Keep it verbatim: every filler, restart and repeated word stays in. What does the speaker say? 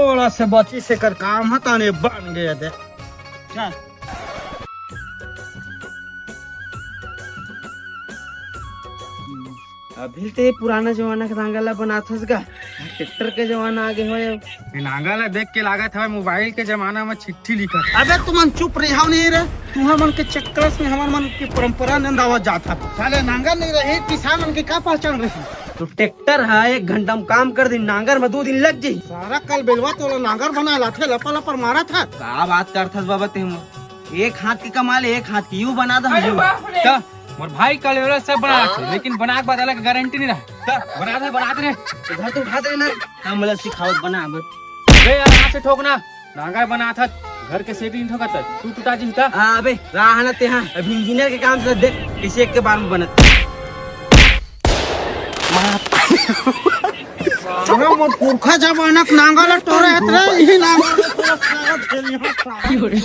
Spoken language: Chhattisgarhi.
थोड़ा से बची से कर काम ह, ताने बन गए दे। चल। अभी ते पुराना जमाना के नांगर ला बनात हस गा, ट्रैक्टर के जमाना आ गे होय। ये नांगर ला देख के लागत हवय मोबाइल के जमाना में चिट्ठी लिखत। अबे तुमन चुप रहो नहीं रे, तुम्हर मन के चक्कर में हमर मन के परंपरा नंदावत जात हवे। साले नांगर नहीं रही, किसान मन के का पहचान रही? तो ट्रैक्टर है, एक घंटा में काम कर दी, नांगर में दो दिन लग जाई। सारा कल बेलवा तोला नांगर बना लाथे, लपर लपर मारा था। का बात करथस बाबा ते मोर? एक हाथ के कमाल, एक हाथ के यूं बना दे। अरे बाप रे। का? मोर भाई कल बेलवा सब बना थे, लेकिन बना के बाद अलग गारंटी नहीं रहा। का? बना दे, बना दे रे। इधर तो उठा दे ना। हम बोला सिखावत बना मत। बे यार, हाथ से ठोकना। नांगर बनात हस, घर के सेती नहीं ठोकत हस। तू टूटा जी होता। हाँ बे, रहा ना ते हाँ। अभी इंजीनियर के काम से देख, किसी एक के बार में बनत। साला मोर पुरखा जमाना के नांगर ला टोरे हत रे, यही नांगर ला टोरे हत रे।